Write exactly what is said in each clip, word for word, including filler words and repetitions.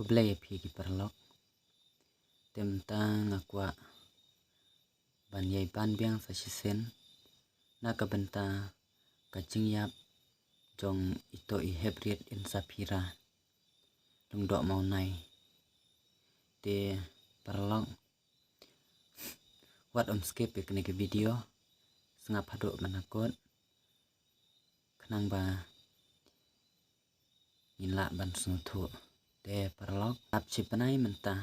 Khublei ïa phi ki paralok. Te mynta nga kwah ban ïai ban biang sa shisien na ka bynta ka jingïap jong ito i heprit Insaphira Lyngdoh Mawnai. Te paralok, wat ym skip ïa kane ka video, sngap haduh ban da kut, khnang ba ngin lah ban sngewthuh. Te paralok, ap shi bnai mynta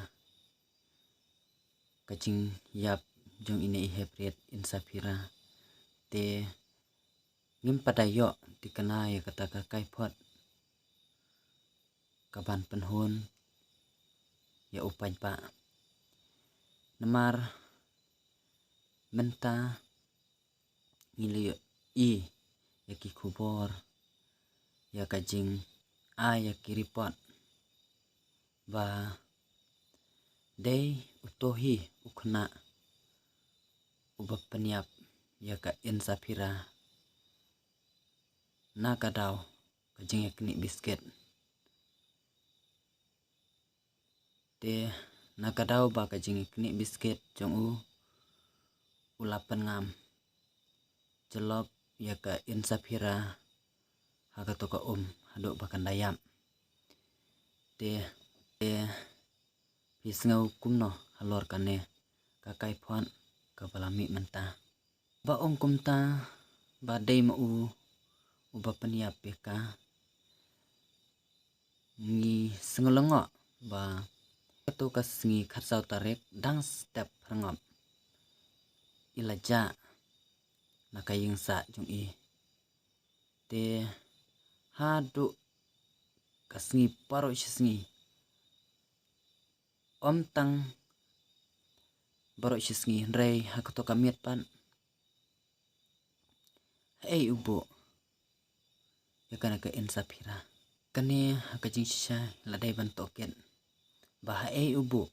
ka jingïap jong ine i heprit Insaphira. Te ngim pat da ïoh thikna ïa kata ka kaiphod kaban pynhun ïa u paidbah. Namar mynta ngi la ïohi ïa ki khubor, ïa ka jingai ïa ki report ba dei uto hi u khynnah uba pynïap ïa ka Insaphira na ka daw ka jingïaknieh biskit. Te na ka daw ba ka jingïaknieh biskit jong u, u la pynngam jyllop ïa ka Insaphira ha kato ka um haduh ba kan da ïap. Te, te phi sngew kumno halor kane ka kaiphod kaba la mih mynta? Ba ong kumta ba dei ma u uba pynïap ïa ka, ngi sngew lyngngoh ba kato ka sngi khatsaw tarik dang step pharngop i la jah na ka ïing sah jong i. Te haduh ka sngi baroh shi sngi, ym tang baroh shi sngi, hynrei ha kato ka miet pat haei u buh ïa kane ka Insaphira? Kane ha ka jingshisha la dei ban tohkit ba haei u buh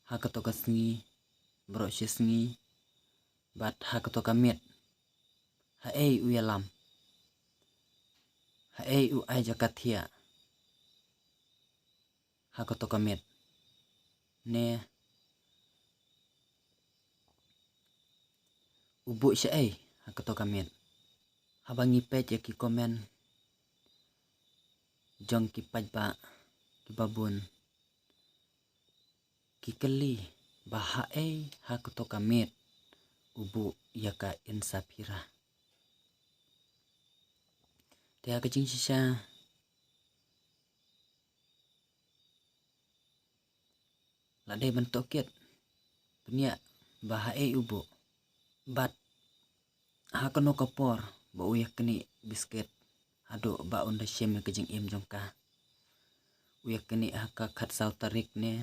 ha kato ka sngi baroh shi sngi, bad ha kato ka miet haei u ïalam, haei u ai jaka thiah ha kato ka miet, ne u buh shaei ha kato ka miet. Haba ngi peit ïa ki comment jong ki paidbah kiba bun, ki kylli ba haei ha kato ka miet u buh ïa ka Insaphira. Te ha ka jingshisha la dei ban tohkit pynïaid ba haei u buh, bad ha kano ka por ba u ïaknieh biskit haduh ba un da shim ïa ka jingim jong ka. U ïaknieh ha ka khatsaw tarik ne,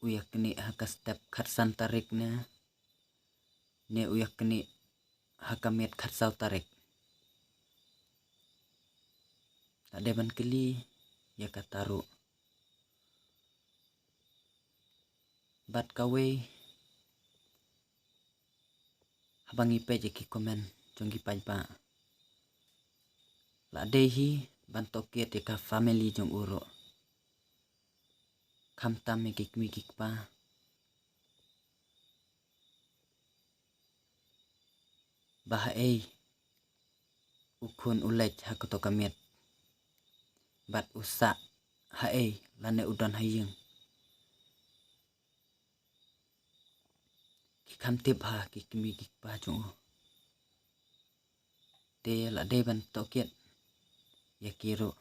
u ïaknieh ha ka step khatsan tarik ne, ne u ïaknieh ha ka miet khatsaw tarik. La dei ban kylli ïa kata ruh. Bad kawei, haba ngi peit ïa ki comment jong ki paidbah, la dei hi ban tohkit ïa ka family jong u ruh, khamtam ïa ki kmie ki kpa, ba haei u khun u leit ha kato ka miet, bad u sah haei lane u don ha ïing. Ki kham tip ha ki kmie ki kpa jong u. Te la dei ban tohkit ïa ki ruh,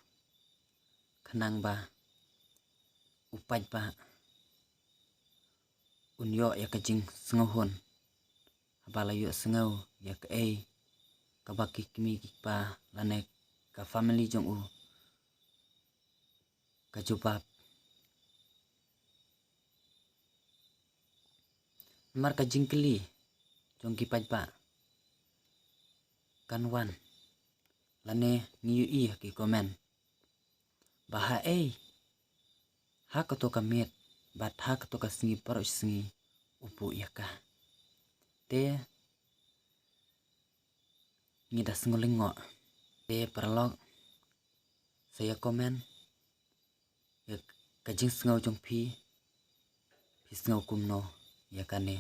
khnang ba u paidbah un ïoh ïa ka jingsngewhun haba la ïohsngew ïa kaei kaba ki kmie ki kpa lane ka family jong u ka jubab. Namar ka jingkylli jong ki paidbah kan wan lane ngi ïohi ha ki comment ba haei ha kato ka miet bad ha kato ka sngi baroh shi sngi u buh ïa ka. Te ngi da sngew lyngngoh. Te paralok, sa ïa comment Ka jingsngew jong phi, phi sngew kumno ïa kane?